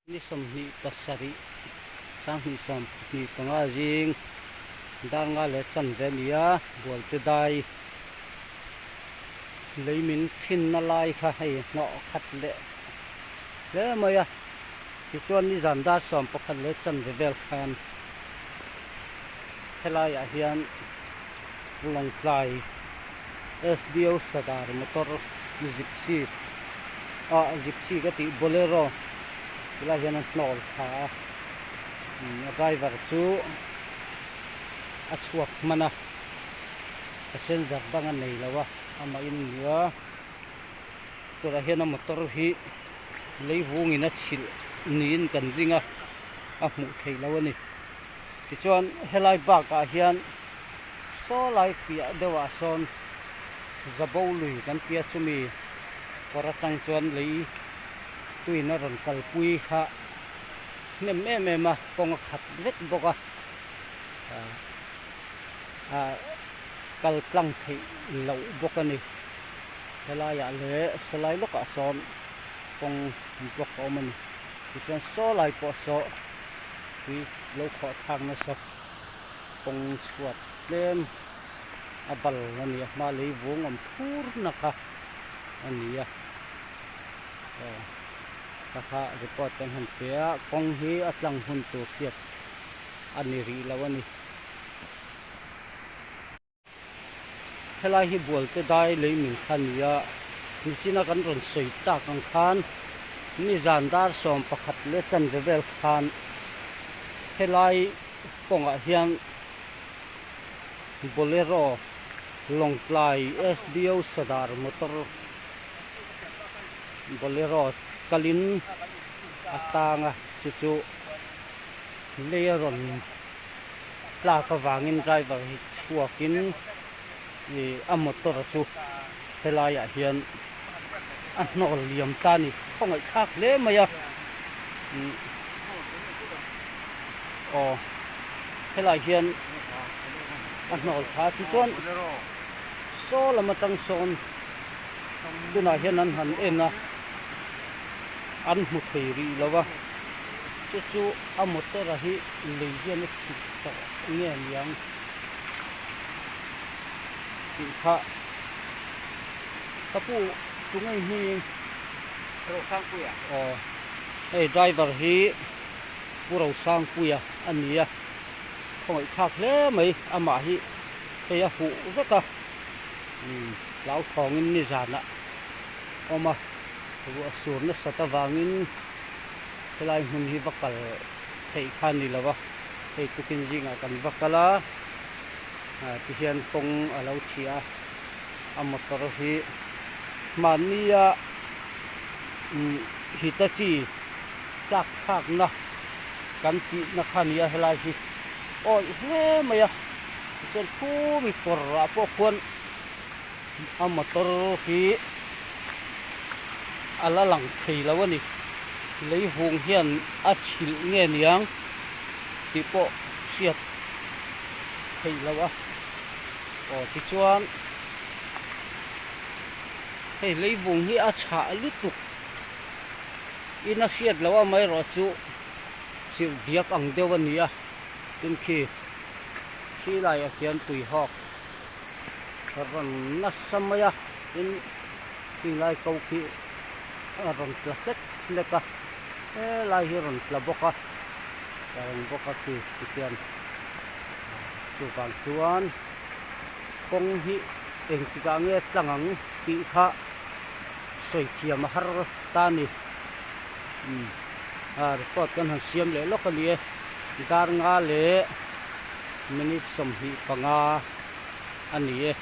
Ni 27 2025 zing dar nga leh chanve a ni a, Bualte dai lei min thinna lai kha hei hnawh khat leh hle mai a, tichuan nizan dar 11 leh chanve vel khan helaiah hian Lawngtlai SDO Sadar motor Gypsy ah Gypsy ka tih Bolero tilai hian a hnawl thla a a driver chu a chhuak hman a passenger dang a nei lo a amah in a ni a tunah hian a motor hi lei vungin a chhilh niin kan ring a a hmuh theih loh a ni tichuan helai bakah hian. Saw lai piah deuhah sawn Zabo lui kan tia chumi kawr atang chuan lei tuin a rawn kalpui kha hnem em em a, kawng a khat vek bawk a, ah kal tlang theih loh bawk a ni. Helaiah leh sawlai lawkah sawn kawng block a awm a ni. Tichuan saw lai pawh saw tui lo khawh thlak nasa. Kawng chhuat tlem a bal a ni a, hma lei vung awm thur na kha a ni a, aw ka kha report kan han pe a, kawng hi a tlang hun tur hriat a ni rih lo a ni. Helai hi Bualte dai lei min kha a ni a, nichina kan rawn sawi tak ang khan nizan dar 11 leh chanve vel khan helai kawngah hian Bolero Lawngtlai SDO Sadar motor Bolero kalin a tang a, chu chu lei a rawn tlak avangin driver hi chhuakin ih a motor chu helaiah hian a hnawl liam ta a ni khawngaih thlak hle mai a ih aw helai hian a hnawl tha tichuan saw lam atang sawn tunah hian an han en a an hmu thei rih lo a chu chu a motor a hi lei hian a chhuk tawh nge niang tih kha ka pu tunge hi Rosangpuia aw hei driver hi Pu Rosangpuia a ni a khawngaih thlak hle mai amah hi hei a huh vek a umm hlauthawngin nizanah awm a ruah sur nasat avangin helai hmun hi va kal theih kha a ni lo a, hei tukin zingah kan va kal a, tihian kawng a lo chhia a, a motor hi hmannia Hitachi tlak thlakna kan tihna kha a ni a helai hi awih hle mai a, tichuan khumi kawrah pawh khuan a motor hi a la lang thei lo a ni. Lei vung hian a chhilh nge niang tih pawh hriat theih loh a. Aw tichuan hei lei vung hi a chhah lutuk in a hriat loh amaherawhchu chirh diak ang deuh a ni a, tin khi khi laiah khian tuihawk rawn nasa mai a tin khing lai ko khi a rawn tla hlek hlek a helai hi a rawn tla bawk a tla reng bawk a khi tikhian chuvang chuan kawng hi engtikah nge tlang ang tih kha sawi thiam a har ta a ni umm report kan han siam leh lawk a ni e dar nga leh minute 25 a ni e.